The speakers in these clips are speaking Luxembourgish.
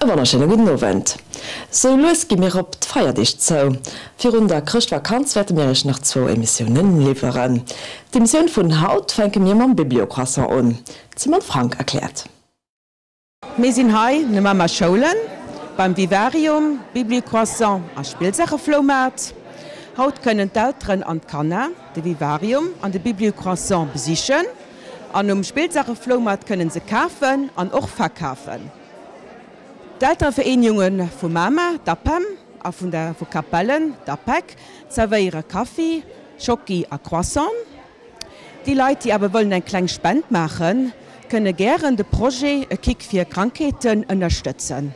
E wonnerschéine gudden Owend. Sou lues gi mir op d'Feierdeeg zou. Virun der Chrëschtvakanz wäerte mir iech nach zwou Emissiounen liwweren. D'Emissioun vun haut fänke mir mam Bibliocroissant un. D'Simone Frank erkläert. Mir sinn hei no Mamer Schoulen beim Vivarium, Bibliocroissant a Spillsaachefloumaart. Haut kënnen d'Elteren an d'Kanner de Vivarium an de Bibliocroissant besichen an um Spillsaachefloumaart kënnen se kafen an och verkafen. D'Elterevereenjunge vu Mamer, d'APEM, a vun der vu Capellen, d'APEC, zerwéiere Kaffi, Schocki a Croissant. Déi Leit, déi awer wëllen eng kleng Spend maachen, kënne gären de Projet E Kick fir Krankheeten ënnerstëtzen.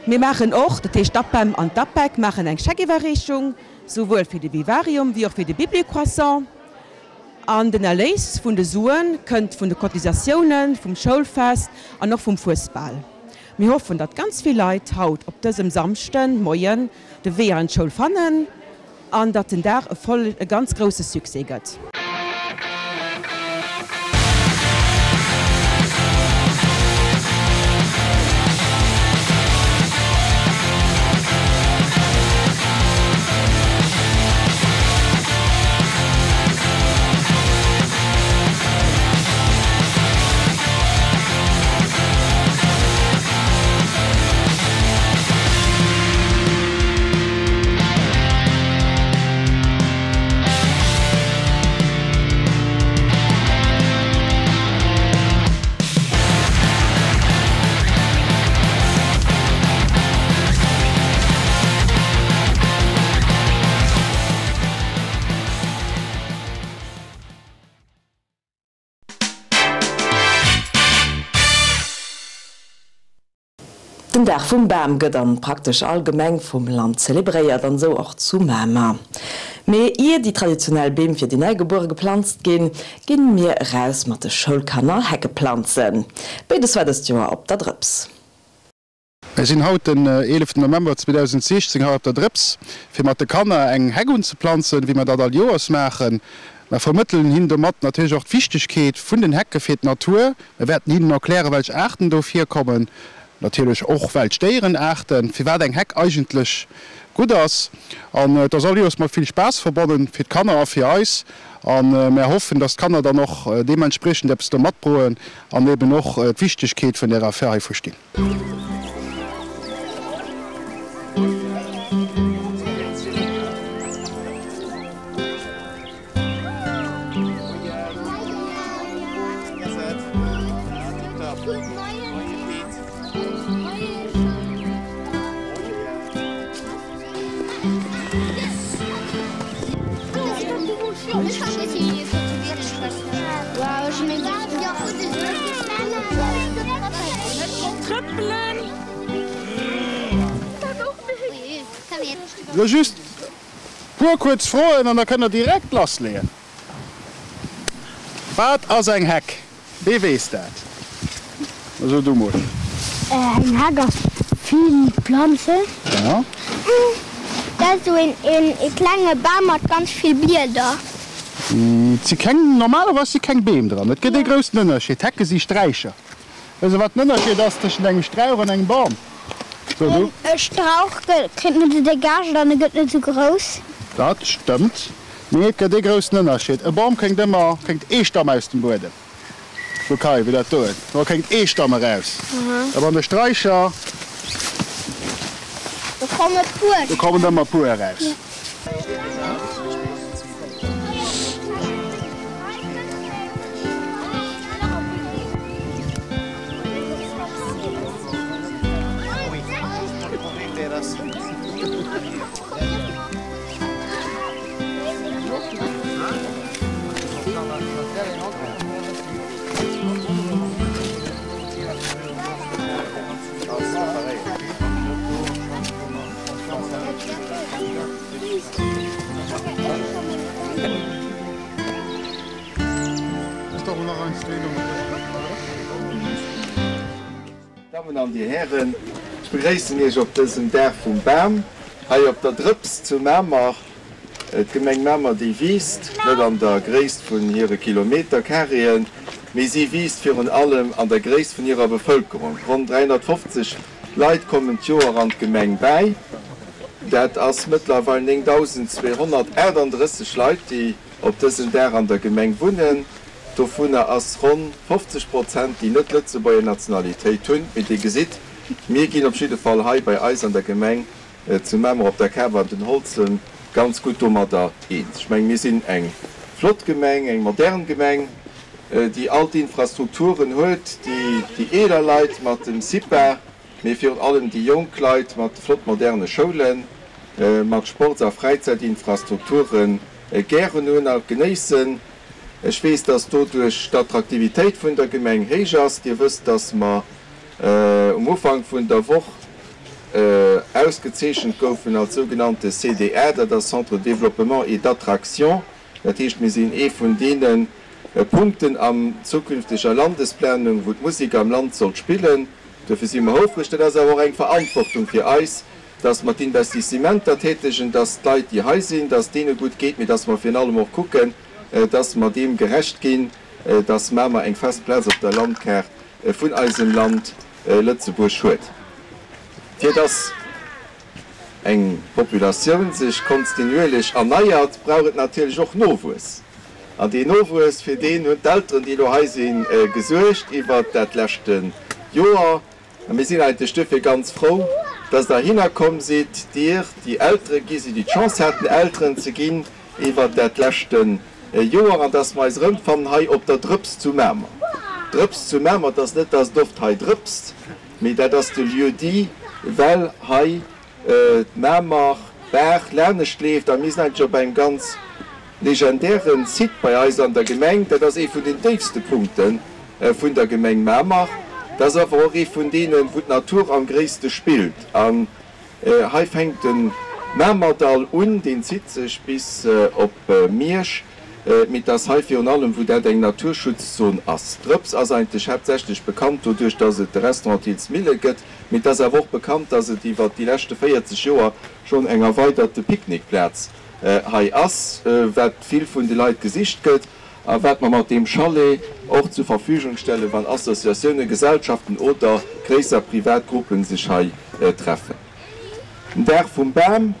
Mir maachen och, dat heescht d'APEM an d'APEC maachen eng Scheckiwwerreechung, souwuel fir de Vivarium wéi och fir de Bibliocroissant. An den Erléis vun de Sue kënnt vun de Cotisatiounen, vum Schoulfest an och vum Fuesbal. Mir hoffen, datt ganz vill Leit haut op dësem Samschden Moien de Wee an d'Schoul fannen. An datt den Dag e voll e ganz grousse Succès gëtt. Den Dag vum Bam gëtt an praktesch all Gemeng vum Land zelebréiert an esou och zu Mamer. Mee ier déi traditionell Beem fir déi Neigebuere geplanzt ginn, ginn mir eraus mat de Schoulkanner Hecke planzen. Béides war dëst Joer op der Drëps. Mir sinn haut den 11 November 2016 hei op der Drëps fir mat de Kanner eng Heck unzeplanzen, wéi mer dat all Joers maachen. Mer vermëttelen hinnen domat natierlech och d'Wichtegkeet vun den Hecke fir d'Natur. Mer wäerten hinnen erklären, welch Aarten do virkommen, natierlech och welch Déierenaarten, firwat eng Heck eigentlech gutt ass. An et ass all Joers mat vill Spaass verbonnen, fir d'Kanner a fir eis. A mer hoffen, dass d'Kanner dann och deementspriechend eppes do matdroen an eben och d'Wichtegkeet vun där Affär hei verstinn. Lo just puer kuerz Froen an da kënnt der direkt lassleeën. Wat ass eng Heck? Wee weess dat? Da so du mol. Eng Heck ass vill Planzen. Ja. Dat ass esou een klenge Bam mat ganz vill Blieder. Et si keng, normalerweis si keng Beem dran. Et gëtt ee groussen Ënnerscheed. Hecke si Sträicher. Weess de wat den Ënnerscheed ass tëschent engem Strauch an engem Bam? So du. E Strauch kritt net esou déck Äscht an e gëtt net esou grouss. Dat stëmmt. Mee et gëtt ee groussen Ënnerscheed, E Bam kéngt ëmmer, kéngt ee Stamm aus dem Buedem. Kuck hei, wéi dat doen. Do kéngt ee Stamm eraus. A wann de Straicher. Do kommen puer. Do kommen ëmmer puer eraus. Dammen an Dir Hären, ech begréissen Iech op dësem Dag vum Bam hei op der Drëps zu Mamer. D'Gemeng Mamer, déi wiisst, net an der Gréisst vun hire Kilometercarréen, mee si wiisst virun allem an der Gréisst vun hirer Bevëlkerung. Ronn 350. Leit kommen d'Joer an d'Gemeng bäi. Dat ass mëttlerweil 9.238 Leit, déi op dësen Dag an der Gemeng wunnen. Dovunner ass ronn 50 Prozent, déi net Lëtzebuerger Nationalitéit hunn. Mee Dir gesitt, mir ginn op jidde Fall hei bei eis an der Gemeng zu Mamer op der Kap an den Holzen ganz gutt domadder eens. Ech mengen, mir sinn eng flott Gemeng, eng modern Gemeng, déi all d'Infrastrukturen huet, déi déi eeler Leit mat dem CIPA, mee virun allem déi jonk Leit mat flott moderne Schoulen, mat Sports a Fräizäitinfrastrukture gären hunn a genéissen. Ech weess, dass doduerch d'Attraktivitéit vun der Gemeng héich ass. Dir wësst, dass mer um Ufank vun der Woch ausgezeechent goufen als sougenannte CDA, dat ass Centre de développement et d'attraction. Dat heescht, mir sinn ee vun deene Punkten am zukünfteger Landesplanung, wou d'Musek am Land sollt spillen. Duerfir si mer houfreg. Dat ass awer och eng Verantwortung fir eis, dass mer d'Investissementer tätegen, dass d'Leit, déi hei sinn, dass deene gutt geet, mee dass mer virun allem och kucken, dass mer deem gerecht ginn, dass Mamer eng fest Plaz op der Landkaart vun eisem Land Lëtzebuerg huet. Fir dass eng Populatioun sech kontinuierlech erneiert, brauch et natierlech och Nowuess. An deen Nowuess, fir deen hunn d'Elteren, déi elo hei sinn, gesuergt iwwert dat leschte Joer. A mir sinn eigentlech duerfir ganz frou, dass Der heihinner komm sidd, Dir, déi Eltere gi sidd, déi d'Chance haten, Elteren ze ginn iwwert dat leschte Joer, an dass mer eis erëmfannen hei op der Drëps zu Mamer. Drëps zu Mamer, et ass net, dass et oft hei drëpst, mee dat ass de Lieu-dit, well hei d'Mamer Baach lanescht leeft. A mir sinn eigentlech op engem ganz legendäre Site bei eis an der Gemeng. Dat ass ee vun den déifste Punkte vun der Gemeng Mamer. Dat ass awer och ee vun deenen, wou d'Natur am gréisste spillt. An hei fänkt de Mamerdall un, deen zitt sech bis op Miersch. Mee et ass hei virun allem, wou dat eng Naturschutzzon ass. D'Drëps ass eigentlech haaptsächlech bekannt doduerch, dass et de Restaurant Thill's Mille gëtt. Mee et ass awer och bekannt, dass et iwwert déi leschte 40 Joer schonn eng erweiderte Picknickplaz hei ass, wat vill vun de Leit gesicht gëtt a wat mer mat deem Chalet och zur Verfügung stellen, wann Associatiounen, Gesellschaften oder gréisser privat Gruppen sech hei treffen. Den Dag vum Bam.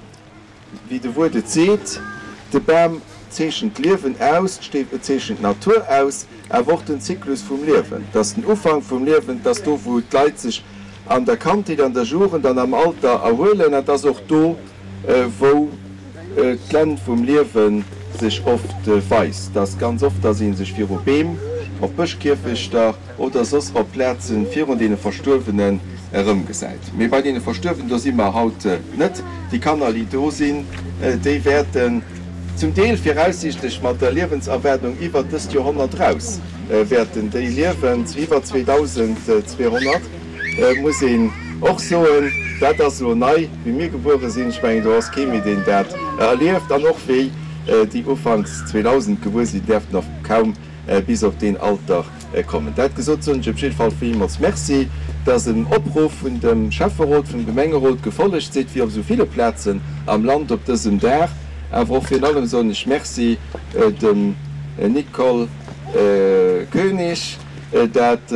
Wéi de Wuert et seet, de Bam zeechent d'Liewen aus, et zeechent d'Natur aus, awer och den Zyklus vum Liewen. Et ass den Ufank vum Liewen, et ass do, wou d'Leit sech an der Kandheet, an der Jugend an am Alter erhuelen, an et ass och do, wou d'Enn vum Liewe sech oft weist. Et ass ganz oft, dass ee sech viru Beem, op Bëschkierfechter oder soss op Plaze virun deene Verstuerwenen erëmgesäit. Mee bei deene Verstuerwenen, do si mer haut net. Déi Kanner, déi do sinn, déi wäerten zum Deel viraussiichtlech mat der Liewenserwaardung iwwert dëst Joerhonnert eraus wäerten déi liewen, zu iwwer 2200, muss een och soen. Dat ass elo nei, wéi mir gebuere sinn. Ech mengen, do ass kee méi, deen dat erlieft. An och wéi déi ufanks 2000 gebuer sinn, däerften och kaum bis op deen Alter kommen. Dat gesot, soen ech op jidde Fall villmools Merci, dass dem Opruff vun dem Schäfferot, vum Gemengerot gefollegt sidd, wéi op esou ville Plazen am Land op dësem Dag. Awer och virun allem soen ech Merci dem Nicole Koenig, dat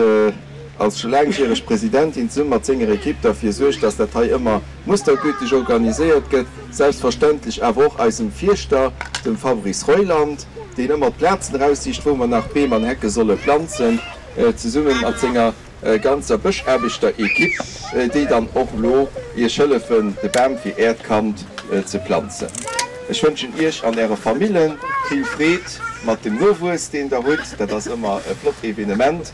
als scho laangjäreg Presidentin zesumme mat senger Equipe derfir suergt, dass dat hei ëmmer mustergültig organiséiert gëtt. Selbstverständlech awer och eisem Fierschter, dem Fabrice Reuland, deen ëmmer d'Plazen eraussicht, wou mer nach Beem an Hecke solle planzen, zesumme mat senger ganzer Bëschaarbechterequipe, déi dann och elo Iech hëllefen, de Bam fir Äert Kand ze planzen. Ech wënschen Iech an Äre Famillen vill Freed mat dem Nowuess, deen Der hutt. Dat ass ëmmer e flott Evenement.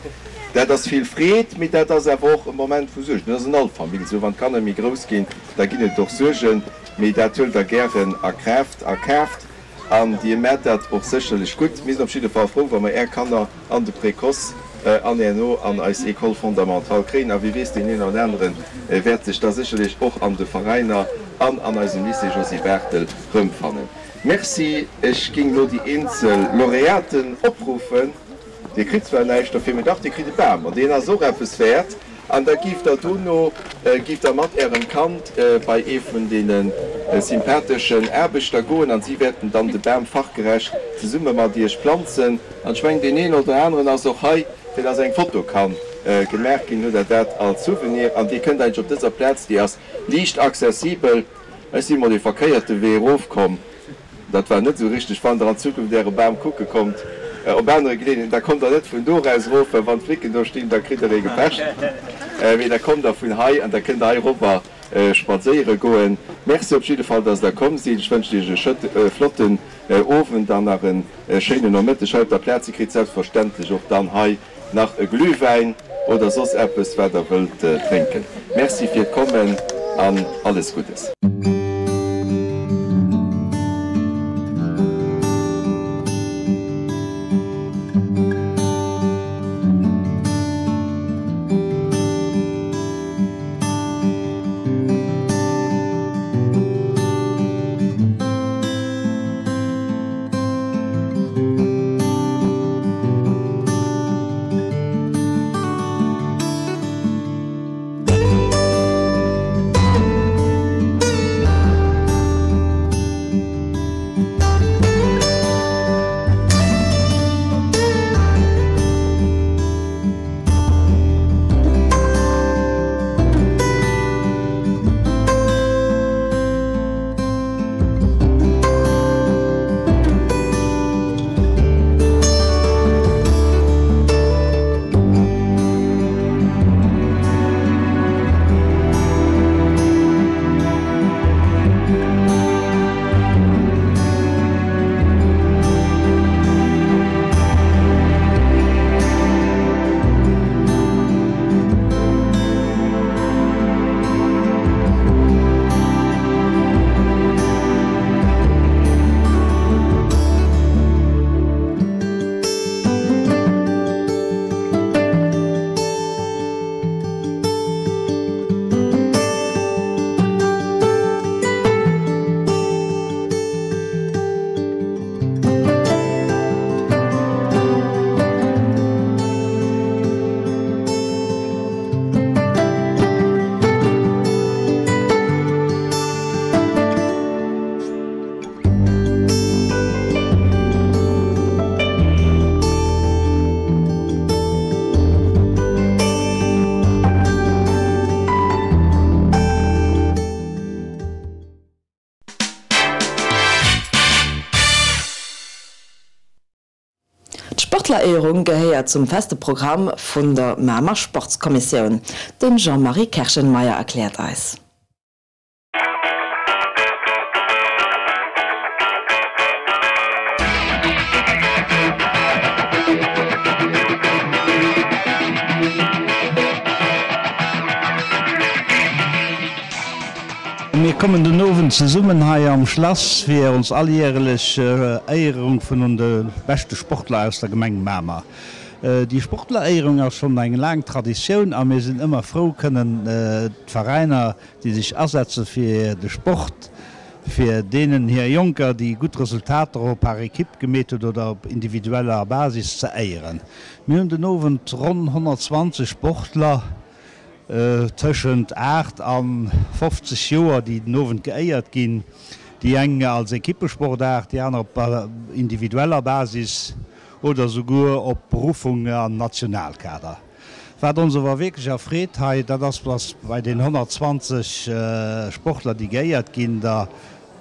Dat ass vill Freed, mee dat ass awer och e Moment vu Suergen. Dat ass an all Famill esou, wann d'Kanner méi grouss ginn, da ginn et och Suergen, mee dat huelt Der gären a Kraaft a Kaaft. An Dir maacht dat och sécherlech gutt. Mir sinn op jidde Fall frou, wa mer Är Kanner an de Précoce an herno an eis École fondamentale kréien. A wie weess, deen een oder anere wäert sech da sécherlech och an de Veräiner an an eisem Lycée Josy Barthel rëmfannen. Merci. Ech géing elo déi eenzel Lauréaten opruffen. Dir kritt zwar näischt dofir, mee dach, Dir kritt e Bam an deen ass och eppes wäert. An da giff der dono, giff der mat Ärem Kand bei ee vun deene sympatheschen Aarbechter goen an si wäerten dann de Bam fachgerecht zesumme mat Iech planzen. An ech mengen, deen een oder aneren ass och hei. Fir dass eng Foto kann gemaach ginn, hutt der dat als Souvenir. An Dir kënnt eigentlech op dëser Plaz, déi ass liicht accessibel, ech si mol dee verkéierte Wee erofkomm, dat war net esou richteg, wann der an Zukunft Äre Bam kucke kommt op anere Geleeënheeten, da kommt der net vun do eraus erof, well wann d'Flicken do stinn, da kritt der ee gepecht, mee da kommt der vun hei an da kënnt der hei erop a spadséiere goen. Merci op jidde Fall, dass der komm sidd. Ech wënschen Iech e flotten Owend an nach e schéinen Nomëtteg hei op der Plaz. Dir kritt selbstverständlech och dann hei nach e Glühwäin oder soss eppes wat der wëllt drénken. Merci fir d'Kommen an alles Guddes. D'Sportleréierung gehéiert zum feste Programm vun der Mamer Sportskommissioun. De Jean-Marie Kerschenmeyer erkläert eis. Mir kommen den Owend zesummen hei am Schlass fir ons alljärelech Éierung vun de beschte Sportler aus der Gemeng Mamer. Déi Sportleréierung ass schonn eng laang Traditioun a mir sinn ëmmer frou kënnen d'Veräiner déi sech asetze fir de Sport, fir deenen hir Jonker déi gutt Resultater op par Equipe gemeet huet oder op individueller Basis ze éieren. Mir hunn den Owend ronn 120 Sportler tëschent 8 a 50 Joer, déi den Owend geéiert ginn, déi eng als Ekippesportaart, déi aner op individueller Basis oder souguer op Beruffung am Nationalkader. Wat ons ower wierklech erfreet hei, dat ass, dass bei den 120 Sportler, déi geéiert ginn, der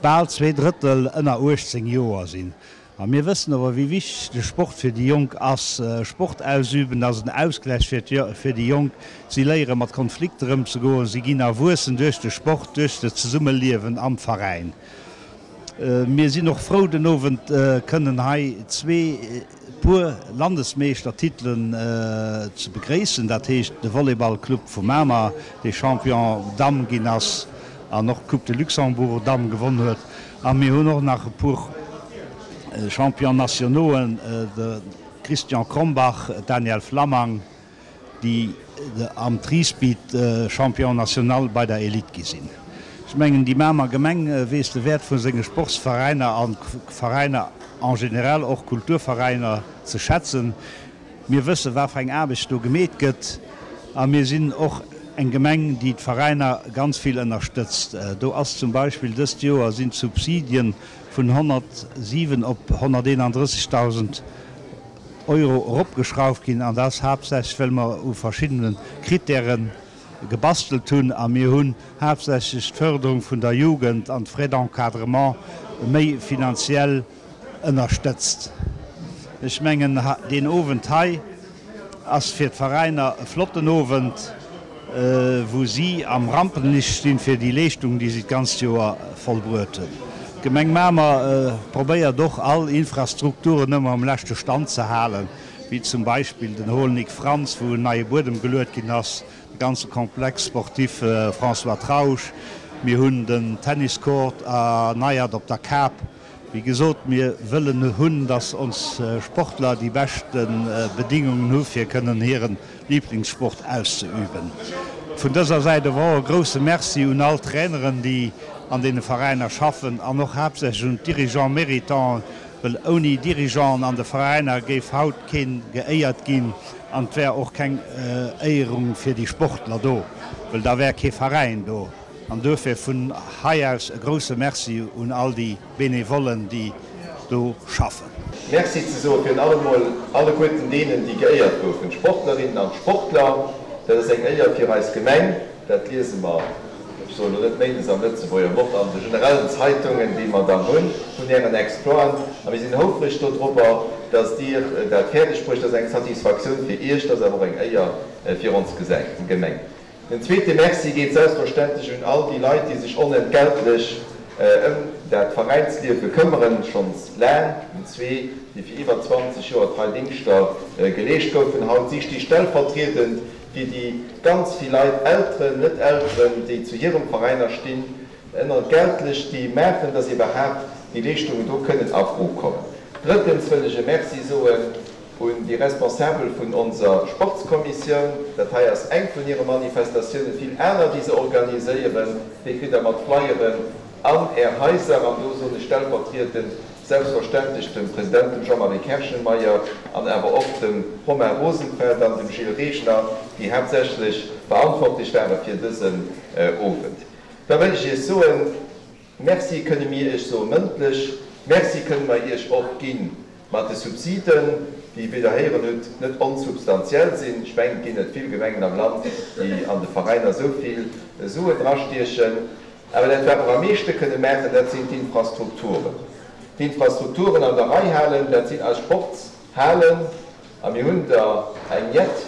bal zweedrëttel ënner 18 Joer sinn. A mir wëssen ower, wéi wichteg de Sport fir déi Jonk ass. Sport ausüben ass en Ausgläich fir déi Jonk. Si léiere mat Konflikter ëmzegoen, si ginn erwuessen duerch de Sport, duerch de Zesummeliewen am Veräin. Mir sinn och frou, den Owend kënnen hei zwee puer Landesmeeschtertitelen ze begréissen. Dat heescht de Volleyballclub vu Mamer, dee Champion Damm ginn ass an och d'Coupe de Luxembourg Damm gewonn huet. A mir hunn och nach e puer Champions nationauxen, de Christian Krombach, Daniel Flammang, déi am Trispeed Champion national bei der Elite gi sinn. Ech mengen, déi Mamer Gemeng weess de Wäert vu senge Sportsveräiner a Veräiner en général, och Kulturveräiner, ze schätzen. Mir wësse wat fir eng Aarbecht do gemeet gëtt a mir sinn och eng Gemeng, déi d'Veräiner ganz vill ënnerstëtzt. Do ass zum Beispill dëst Joer sinn d'Subsidien vun 107 op 131.000. Euro eropgeschrauft ginn an dat ass haaptsächlech well mer u verschiddene Kritäre gebastelt hunn a mir hunn haaptsächlech d'Förderung vun der Jugend an d'Frais d'encadrement méi finanziell ënnerstëtzt. Ech mengen, deen Owend hei ass fir d'Veräiner e flotten Owend, wou si am Rampenlicht stinn fir déi Leeschtung, déi si d'ganzt Joer vollbruet hunn. D'Gemeng Mamer probéiert och, all Infrastrukturen ëmmer um leschte Stand ze halen, wéi zum Beispill den Hall Nic Frantz, wou en neie Buedem geluet ginn ass, de ganze Complexe sportif François Trausch, mir hunn den Tenniscourt erneiert op der Kap. Wéi gesot, mir wëllen hunn, dass ons Sportler déi beschte Bedingungen hu fir kënnen hire Liblingssport auszeüben. Vun dëser Säit awer och e grousse Merci un all d'Traineren, déi an deene Veräiner schaffen an och haaptsächlech un d'Dirigeants méritants, well ouni Dirigeanten an de Veräiner géif haut keen geéiert ginn an et wär och keng Éierung fir déi Sportler do, well da wär kee Veräin do. An duerfir vun hei aus e grouse Merci un all déi Benevollen, déi do schaffen. Merci ze soe virun allem mol alleguerten deenen, déi geéiert goufen, d'Sportlerinnen an d'Sportler. Dat ass eng Éier fir eis Gemeng. Dat liese mer, ech soen elo net méindes am Lëtzebuerger Wort, an de generellen Zeitungen, déi mer dann hunn, vun Ären Exploiten. A mir sinn houfreg dodrobber, dass Dir dat fäerdeg bruecht. Dat ass eng Satisfaktioun fir Iech, dat ass awer och eng Éier fir ons Gemeng. Den zweete Merci geet selbstverständlech un all déi Leit, déi sech onentgeltlech ëm dat Veräinsliewe këmmeren, schonns laang. Den zwee, déi fir iwwer 20 Joer trei Dingschter geleescht goufen. Haut si sti stellvertriedend fir déi ganz vill Leit, Elteren, Net-Elteren, déi zu hirem Veräiner stinn, ënentgeltlech, déi maachen, dass iwwerhaapt déi Leeschtungen do kënnen a Fro kommen. Drëttens wëll ech e Merci soen Un déi Responsabel vun onser Sportskommissioun, dat hei ass eng vun hire Manifestatiounen, vill aner déi se organiséieren, déi kritt der mat Flyeren an är Haiser. An do soen ech stellvertriedend selbstverständlech dem President, dem Jean-Marie Kerschenmeyer, an awer och dem Romain Rosenfeld an dem Gilles Regner, déi haaptsächlech verantwortlech ware fir dësen Owend. Da wëll ech Iech soen, Merci kënne mir Iech soe mëndlech, Merci kënne mer Iech och ginn Mat de Subsiden, déi, wéi Der héieren hutt, net onsubstantiell sinn, ech mengen, et ginn net vill Gemengen am Land, déi an de Veräiner esou vill Suen drastiechen, awer dat, wat mer am meeschte kënne maachen, dat sinn d'Infrastrukturen. D'Infrastrukturen an der Rei halen, dat sinn eis Sportshalen. A mir hunn der eng jett.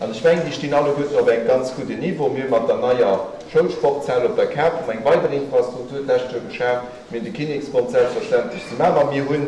An ech mengen, déi stinn alleguerten op engem ganz gudden Niveau. Mir hu mat der neier Schoulsportshal op der Kap hu mer eng weider Infrastruktur d'lescht Joer geschaf. Mir hunn de Kinneksbond selbstverständlech zu Mamer. Mir hunn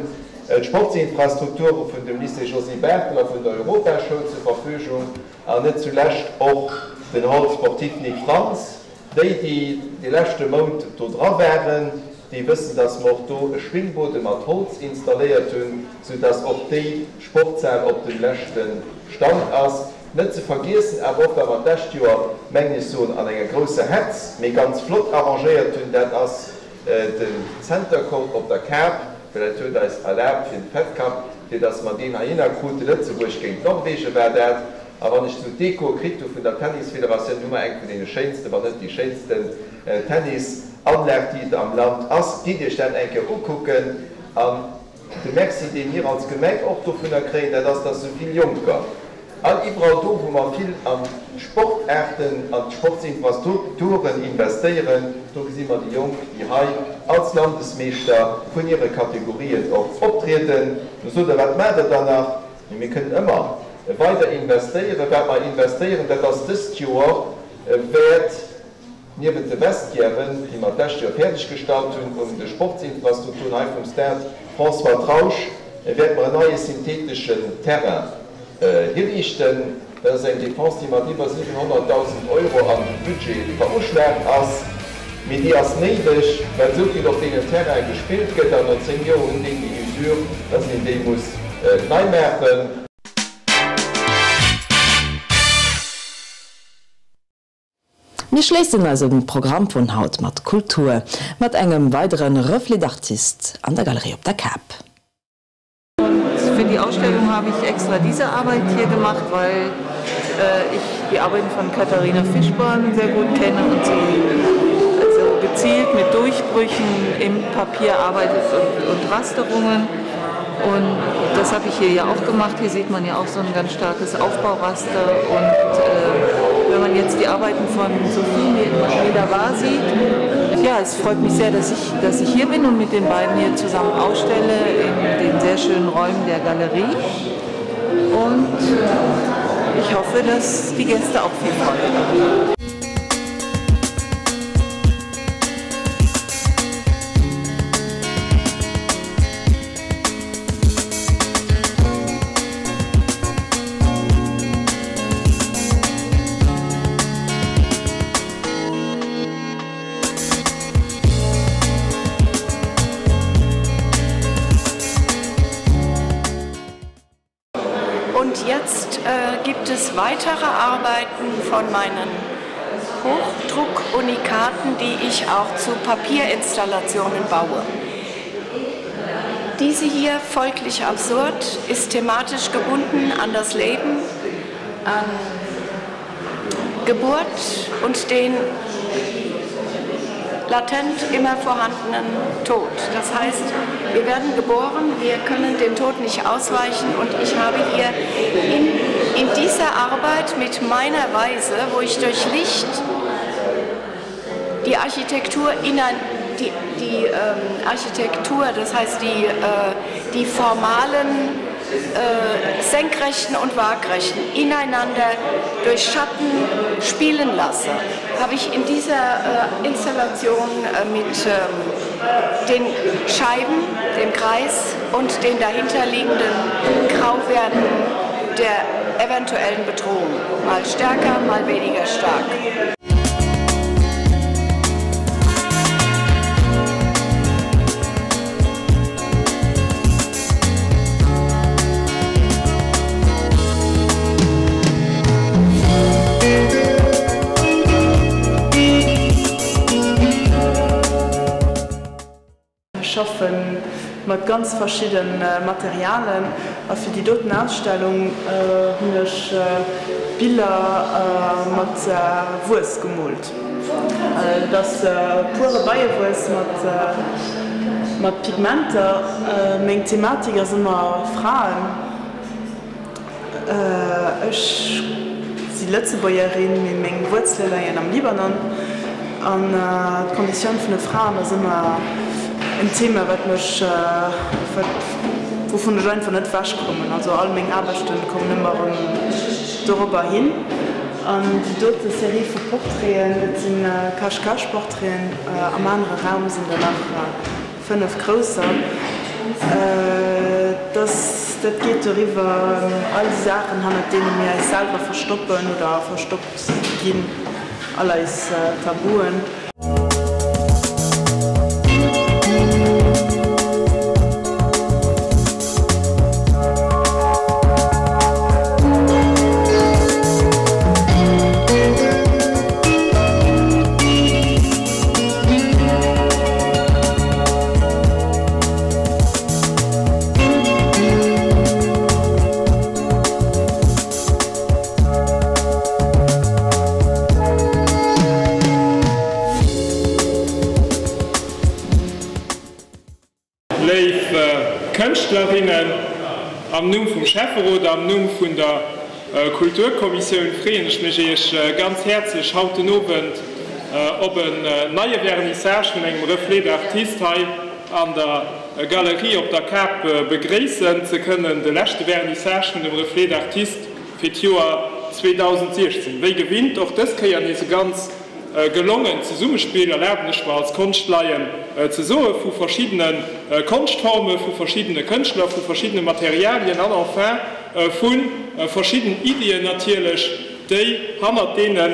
d'Sportsinfrastrukture vun dem Lycée Josy Barthel a vun der Europaschoul zur Verfügung. An net zulescht och den Hall sportif Nic Frantz. Déi, déi de leschte Mount do dra waren, déi wëssen, dass mer och do e Schwingboden mat Holz installéiert hunn, soudass och déi Sportshal op dem leschte Stand ass. Net ze vergiessen awer och, wat mer d'lescht Joer, mengen ech soen, an enger grousser Hetz, mee ganz flott arrangéiert hunn, dat ass den Center Court op der Kap, well dat huet eis erlaabt fir de Fed Cup, fir dass mer deen heihinner kruten, Lëtzebuerg géint Norwegen war dat. A wann ech esou d'Deko kritt hu vun der Tennisfederatioun, hu mer eng vun deene schéinsten, wann net déi schéinsten Tennisanlag, déi et am Land ass. Gitt Iech dat eng Kéier ukucken. An de Merci, dee mir als Gemeng och dovunner kréien, dat ass, dass esou vill Jonker an iwwerall do, wou mer vill an d'Sportaarten, an d'Sportsinfrastrukturen investéieren, do gesi mer déi Jonk, déi hei als Landesmeeschter vun hire Kategorien och optrieden. Do sot Der, Wat maacht Der dann nach? Mee mir kënnen ëmmer weider investéieren. Wat mer investéieren, dat ass dëst Joer wäert niewent de Vestiairen, déi mer d'lescht Joer fäerdeggestallt hunn, un de Sportsinfrastrukturen hei vum Stade François Trausch wäerte mer en neie syntheteschen Terrain hiriichten. Dat ass eng Dépense, déi mat iwwer 700.000 Euro am Budget veruschlaagt ass. Mee déi ass néideg, well esou vill op deenen Terraine gespillt gëtt an no 10 Joer hunn déi déi Usure, dass een déi muss nei maachen. Mir schléissen eise Programm vun haut mat Kultur, mat engem weidere Reflet d'artiste an der Galerie op der Kap. Und für die Ausstellung habe ich extra diese Arbeit hier gemacht, weil äh, ich die Arbeiten von Katharina Fischborn sehr gut kenne und sie also gezielt mit Durchbrüchen im Papier arbeitet und, und Rasterungen. Und das habe ich hier ja auch gemacht. Hier sieht man ja auch so ein ganz starkes Aufbauraster. Und äh, wenn man jetzt die Arbeiten von Sophie Medawar sieht, ja, es freut mich sehr, dass ich, dass ich hier bin und mit den beiden hier zusammen ausstelle in den sehr schönen Räumen der Galerie. Und ich hoffe, dass die Gäste auch viel Freude haben. Und jetzt äh, gibt es weitere Arbeiten von meinen Hochdruckunikaten, die ich auch zu Papierinstallationen baue. Diese hier, folglich absurd, ist thematisch gebunden an das Leben, an Geburt und den latent immer vorhandenen Tod. Das heißt, wir werden geboren, wir können dem Tod nicht ausweichen und ich habe hier in, in dieser Arbeit mit meiner Weise, wo ich durch Licht die Architektur in ein, die, die ähm, Architektur, das heißt die, äh, die formalen äh, senkrechten und waagrechten ineinander durch Schatten spielen lasse, habe ich in dieser äh, Installation äh, mit ähm, den Scheiben, dem Kreis und den dahinterliegenden Grauwerten der eventuellen Bedrohung. Mal stärker, mal weniger stark. Ech schaffe mat ganz verschidde Materialen a fir déi doten Ausstellung hunn ech Biller mat Wuess gemoolt. Et ass pure Beiewuess mat Pigmenter. Meng Thematik ass ëmmer Fraen. Ech si Lëtzebuergerin, mee meng Wuerzele leien am Libanon. An d'Konditioun vun de Fraen ass ëmmer en Thema, wat mech, wat, wouvun ech einfach net ewech kommen. Also all meng Aarbechte kommen ëmmer erëm dorobber hin. An déi dote Serie vu Portraiten, dat si Cache-Cache-Portraiten. Am anere Raum sinn der nach 5 grousser. Dat geet doriwwer, all déi Saachen, hannert deene mir eis selwer verstoppen oder verstoppt ginn, all eis Tabuen. Léif Kënschtlerinnen, am Numm vum Schäfferot, am Numm vun der Kulturkommissioun freeën ech mech Iech ganz häerzlech haut den Owend op en neie Vernissage vun engem Reflet d'artiste hei an der Galerie op der Kap begréissen ze kënnen. De leschte Vernissage vun dem Reflet d'artiste fir d'Joer 2016. Wéi gewinnt och dës Kéier nees e ganz Gelongent Zesummespill, erlaben ech mer als Konschtlaien ze soen, vu verschiddene Konschtformen, vu verschiddene Kënschtler, vu verschiddene Materialien an enfin vu verschidden Iddien natierlech, déi hannert deene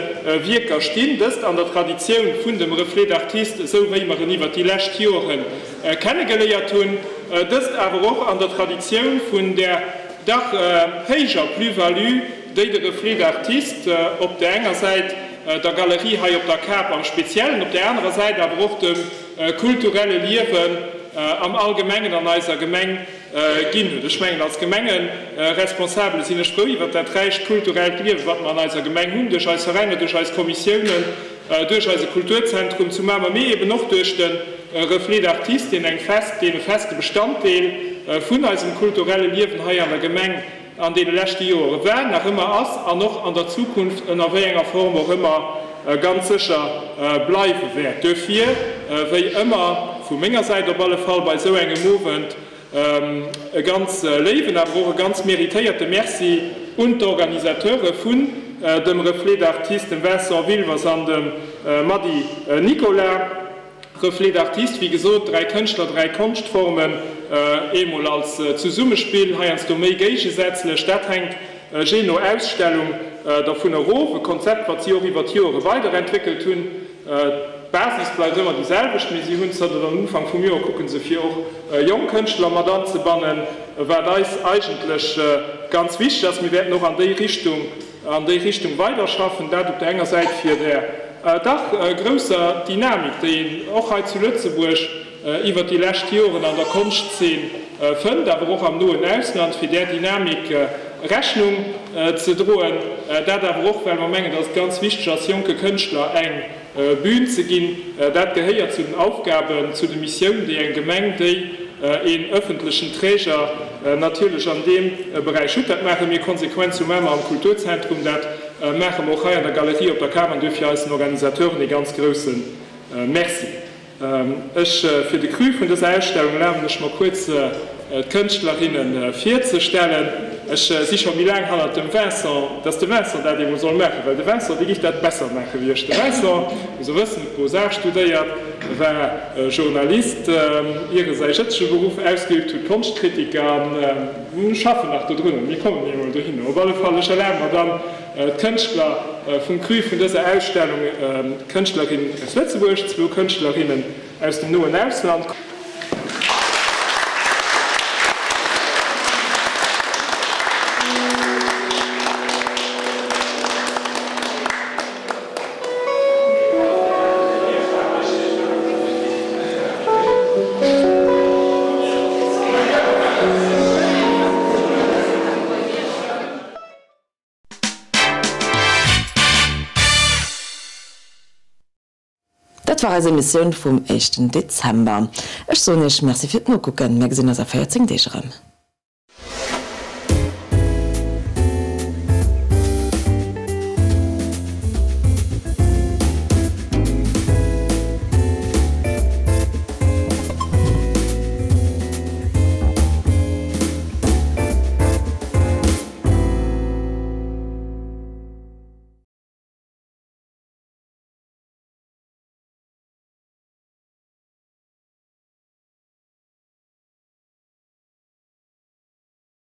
Wierker stinn. Dëst an der Traditioun vun dem Reflet d'artiste, esou wéi mer en iwwert déi lescht Jore kennegeléiert hunn. Dëst awer och an der Traditioun vun där dach héijer Plus-value, déi de Reflet d'artiste op där enger Säit der Galerie hei op der Kap am Speziellen, op där anerer Säit awer och dem kulturelle Liewen am Allgemengen an eiser Gemeng ginn huet. Ech mengen, als Gemengeresponsabele sinn ech frou iwwert dat räicht kulturellt Liewen, wat mer an eiser Gemeng hunn, duerch eis Veräiner, duerch eis Kommissiounen, duerch eise Kulturzentrum zu Mamer, mee eben och duerch de Reflet d'Artistes, deen eng fest, deen e feste Bestanddeel. vun eisem kulturelle Liewen hei an der Gemeng an deene leschte Joere war, nach ëmmer ass an och an der Zukunft ënner wéi enger Form och ëmmer ganz sécher bleiwe wäert. Duerfir, wéi ëmmer vu menger Säit op alle Fall bei esou engem Owend, e ganz léiwen, awer och e ganz méritéierte Merci un d'Organisateure vun dem Reflet d'Artistes, dem Vincent Wilwers an dem Mady Nicolas. Reflet d'Artistes, wéi gesot, dräi Kënschtler, dräi Konschtformen, eemol als Zesummespill, heiansdo méi géigesätzlech, dat hänkt jee no Ausstellung dervun erof. E Konzept, wat si och iwwer d'Joere weiderentwéckelt hunn. D'Basis bleift ëmmer déi selwecht, mee si hunn zënter dem Ufank vum Joer kucke se fir och jonk Kënschtler mat anzebannen, wat eis eigentlech ganz wichteg ass. Mir wäerten och an déi Richtung an déi Richtung weiderschaffen, dat op der enger Säit fir där dach grousser Dynamik, déi een och hei zu Lëtzebuerg iwwert déi lescht Joren an der Konschtzeen fënnt, awer och am noen Ausland, fir där Dynamik Rechnung ze droen. Dat awer och, well mer mengen, dass et ganz wichteg ass, jonke Kënschtler eng Bühn ze ginn. Dat gehéiert zu den Aufgaben, zu de Missiounen, déi eng Gemeng, déi een öffentlechen Träger natierlech an deem Beräich hutt. Dat maache mir konsequent zu Mamer am Kulturzentrum, dat maache mer och hei an der Galerie op der Kar an duerfir eisen Organisateuren ee ganz grouse Merci. Ech, fir de Cru vun dëser Ausstellung erlaben ech mer kuerz d'Kënschtlerinne virzestellen. Ech si scho méi laang hannert dem Vincent, dass de Vincent dat eemol soll maachen, well de Vincent, dee giff dat besser maache wéi ech. De Vincent, muss e wëssen, huet Beaux-Arts studéiert, war Journalist, ier e säi jëtzege Beruff ausgeübt huet, Konschtkritiker, an mir schaffen nach dodrun, mir kommen eemol dohinner. Op alle Fall, ech erlabe mer dann, D'Kënschtler vum Cru vun dëser Ausstellung, Kënschtlerin aus Lëtzebuerg, zwou Kënschtlerinnen aus dem noen Ausland. Dat war eis Emissioun vum éischten Dezember. Ech soen iech Merci fir d'Nokucken. Mir gesinn eis a 14 Deeg erëm.